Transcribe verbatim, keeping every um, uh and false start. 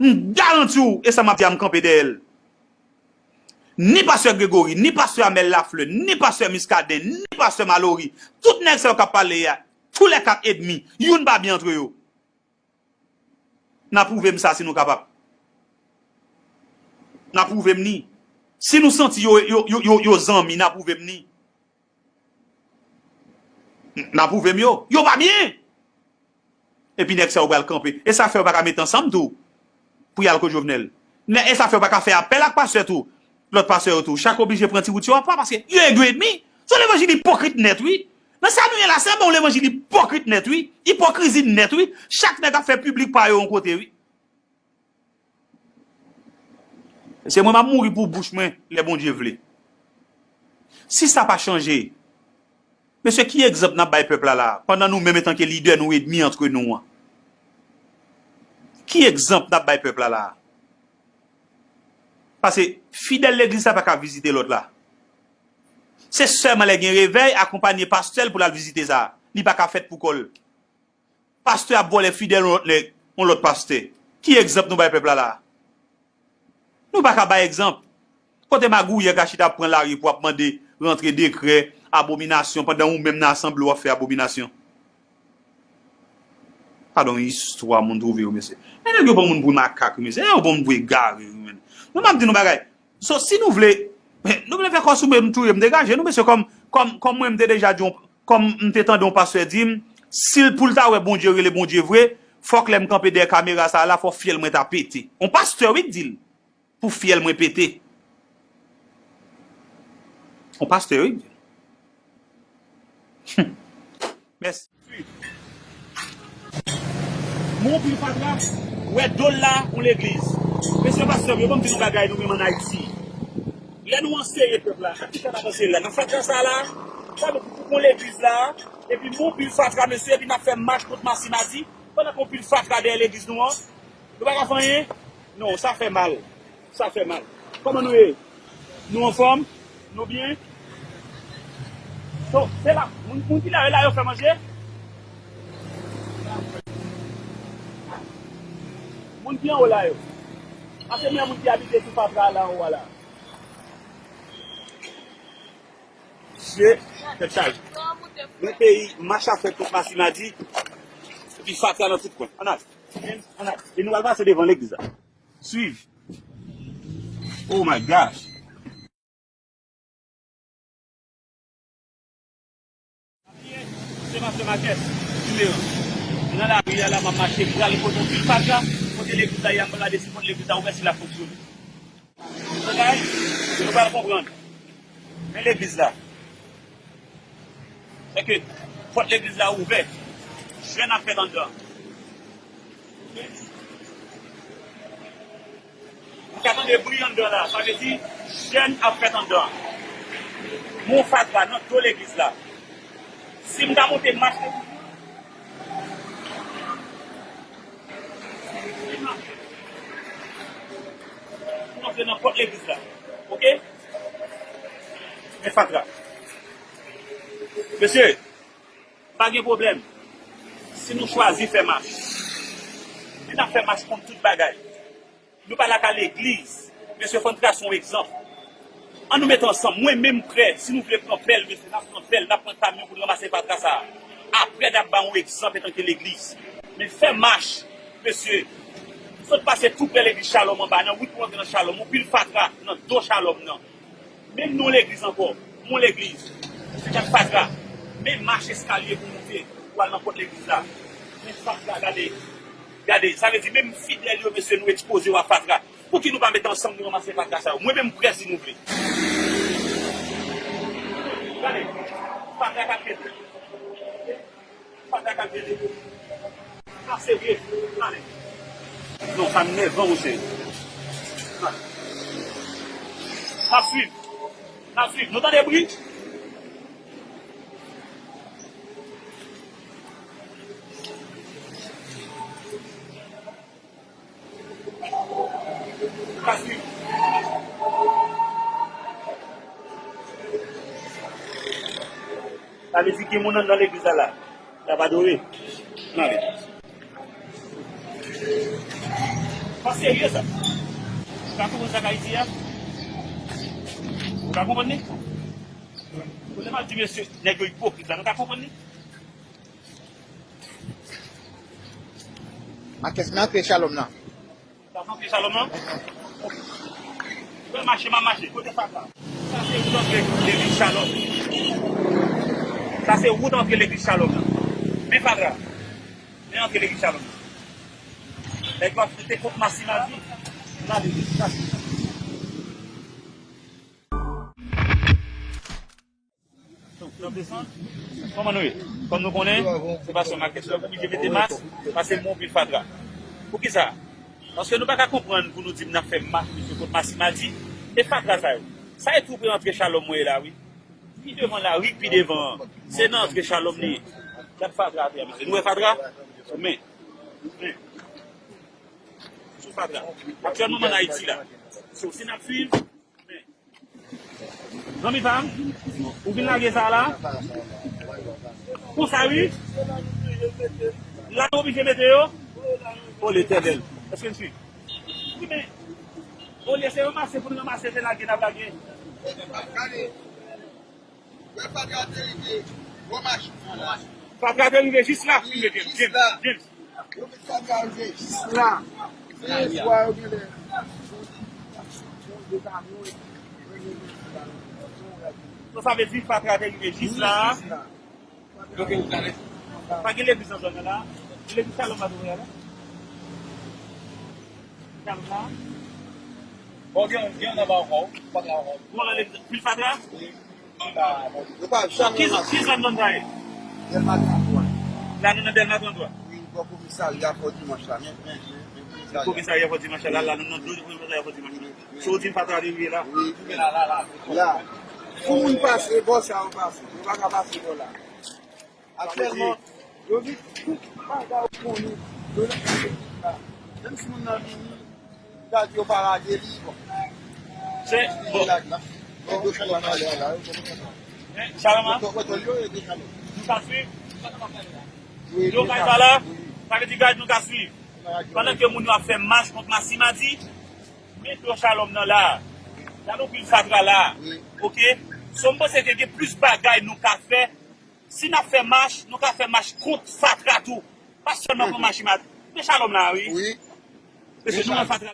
M garanti w, e sa m ap di a, m kanpe dèyè l. Ni pastè Gregory, ni pastè Amel Lafleur, ni pastè Muscadin, ni pastè Malory, tout nèg sa yo k ap pale a, tou lè kat ènmi, youn pa byen antre yo. N a pwouve m sa si nou kapab. N a pwouve m ni. Si nou santi yo, yo, yo, yo, yo zanmi, n a pwouve m ni. N a pwouve m yo. Yo pa byen! Epi nèg sa yo pral kanpe. E sa fè yo pa ka met ansanm tou pou y al kot Jovenel. Nè, e sa fè yo pa ka fè apèl ak pastè tou. Lòt pastè yo tou. Chak oblije pran ti wout yo apa paske yo e dwe ènmi. Se yon levanjil ipokrit nèt, wi. Nan sa nou ye la, se yon levanjil ipokrit nèt, wi. Ipokrizi nèt, wi. Chak nèg ap fè piblik pa yo yon kote, wi. Se mwen m ap mouri pou bouch mwen lè Bondye vle. Si sa pa chanje, mesye, ki egzanp n ap bay pèp la la a, pandan nou menm etanke lidè nou ènmi antre nou an? Ki egzanp n ap bay pèp la la a? Paske fidèl legliz la pa ka vizite lòt la. Se sèlman lè gen revèy, akonpanye pastè l pou l al vizite sa. Li pa ka fèt pou kò l. Pastè ap vòlè fidèl yon lòt nèg, yon lòt pastè. Ki egzanp nou bay pèp la la a? Nou pa ka bay egzanp. Kote magouyè ka chita ap pran lari pou ap mande rantre dekrè, abominasyon, pandan ou menm nan asanble w ap fè abominasyon? Padon, istwa moun twouve yo, mesye. Men nèg yo pran moun pou makak, wi, mesye. Nèg yo pran moun pou egare, wi, men. Men m ap di nou bagay. So, si nou vle, nou vle fè kò sou men nou touye m, degaje nou, mesye, kòm, kòm, kòm mwen, m te deja di yon, kòm m te tande yon pastè di m, si l pou l ta wè Bondye rele Bondye vre, fòk lè m kanpe dèyè kamera sa a la, fò fyèl mwen ta pete. Yon pastè, wi, k di l, pou fyèl mwen pete. Yon pastè, wi, k di l. Mèsi. Mwen yon pil fatra, wè do l la, yon legliz. Mesye pastè, yo ban m di nou bagay nou menm ann Ayiti. Lè nou anseye pèp la, ak ki sa n ap anseye la? Nan fatra sa la, sa nou pou yon legliz la, epi mwen yon pil fatra, mesye, epi n ap fè mach kont Masimadi, pandan ke yon pil fatra dèyè legliz nou an. Nou pa ka fè anyen? Non, sa fè mal. Sa fè mal. Kòman nou ye? Nou anfòm? Nou byen? So, se la, moun, moun ki la yo, la yo fè manje? Moun ki anwo la yo? Pase mwen moun ki abite sou fatra la anwo a la. Mesye, tèt chaje. Nan peyi, mach ap fèt kont Masimadi, epi fatra nan tout kwen. Ann al. Ann al. E nou al pase devan legliz la. Swiv. Oh my gosh. Se pastè Marques, Simeon. Mwen nan lari a la, m ap mache, m prale kote yon pil fatra, kote legliz la ye a, m prale gade si pòt legliz la ouvè, si l ap fonksyone. Bagay, nou pral konprann. Men legliz la. Sèke pòt legliz la ouvè. Jèn ap fèt anndan. M ka tande bri anndan la. Sa vle di, jèn ap fèt anndan. Mon fatra nan do legliz la. Si m ta monte mach legliz la, pou antre nan pòt legliz la. Oke? Men fatra. Mesye, pa gen pwoblèm. Si nou chwazi fè mach, men n ap fè mach kont tout bagay. Nou pa la ka legliz. Mesye, fò n trase yon egzanp. An nou met ansanm. Mwen menm prè, si nou vle pran pèl, mesye, n ap pran pèl, n ap pran kamyon pou n ranmase fatra sa a. Aprè, n ap bay yon egzanp antanke legliz. Men fè mach, mesye. Sot pase tou prè legliz Shalom anba, nan wout pou antre nan Shalom, yon pil fatra nan do Shalom nan. Menm nan yon legliz ankò, yon legliz, se kat fatra, men mach eskalye pou moute, pou al nan pòt legliz la. Men fatra, gade, gade, sa vle di menm fidèl yo, mesye, nou ekspoze yo a fatra. Pouki nou pa met ansanm nou ranmase fatra sa yo? Mwen menm m prè si nou vle. Gade, fatra k ap pete. Fatra k ap pete. Sa serye. Gade. Non, sa nèvan, monchè. N ap swiv. N ap swiv. Nou tande bri? N ap swiv. Sa vle di gen moun anndan legliz la la. L ap adore. N ale. N Serye sa. Ou ka konprann sa k Ayiti a? Ou ka konprann li? Kote m ap di mesye, nèg yo ipokrit la, nou ka konprann li? Makès nan antre Shalom nan. Sa se antre Shalom nan? Mwen mache, m ap mache. Kote fatra? Sa se wout antre legliz Shalom. Sa se wout antre legliz Shalom nan. Men fatra. Men antre legliz Shalom nan. Nèg yo ap fete kont Masimadi. N ale legliz Shalom. Kòman nou ye? Kòm nou konnen, se pastè Makès la, oblije mete mas, pase mwen anpil fatra. Poukisa? Paske nou pa ka konprann pou nou di m n ap fè mach, mesye, kont Masimadi, e fatra sa yo. Sa e tou pre antre Shalom mwen ye la, wi. Pi devan la, wi, pi devan an. Se nan antre Shalom li ye. Gad fatra atè a, mesye. Nou wè fatra? Men. Men. Sou fatra. Aktyèlman, m ann Ayiti la. So, si n ap swiv, men. Zanmi pa m, ou vin lage sa la? Konsa, wi. La, nou oblije mete yo? O Letènèl. Èske n swiv? Wi, men, olye se ranmase pou n ranmase, se lage n ap lage. Gade. Lè fatra te rive Gwo Mache. Fatra te rive jis la. Wi, jis la. James. Yo met fatra rive jis la. Se swa yo genlè. Donk, sa vle di fatra te rive jis la. Jis la. Pa gen legliz nan zòn nan la. Legliz Shalom pa tou la. Shalom la. Bon, gen, gen anba ankò, fatra ankò. Bon, la legliz, pil fatra? Wi. Yo pa janm. Ki, ki zòn nan sa ye? Dèlma trannntwa. La, nou nan Dèlma trannntwa. Wi, bò komisarya Fò Dimanch la. Men, men, men, men komisarya. Komisarya Fò Dimanch la, la, nou nan dlo komisarya Fò Dimanch la. Wi, wi. So, ou di m fatra te rive la? Wi. La, la, la. La. Pou moun pase, bò sa yo pase. Yo pa ka pase bò la. Aktyèlman, yo di tout bagay ou konnen, yo nan peyi la. Menm si moun nan vini, gad yo parade li, bon. Se, bon. Gad la. Bon, yo Shalom nan lè la, yo konn sa. Men, Shalom a? Yo, yo, yo, yo, yo, nou ka swiv? Wi, yo kay sa la? Wi. Sa vle di gad nou ka swiv. Pandan ke moun yo ap fè mach kont Masimadi, men dlo Shalom nan la. Gad yon pil fatra la. Wi. Oke? So, m panse ke gen plis bagay nou ka fè. Si n ap fè mach, nou ka fè mach kont fatra tou. Pa sèlman kont Masimadi. Men Shalom la, wi. Wi. Mesye, nou wè fatra.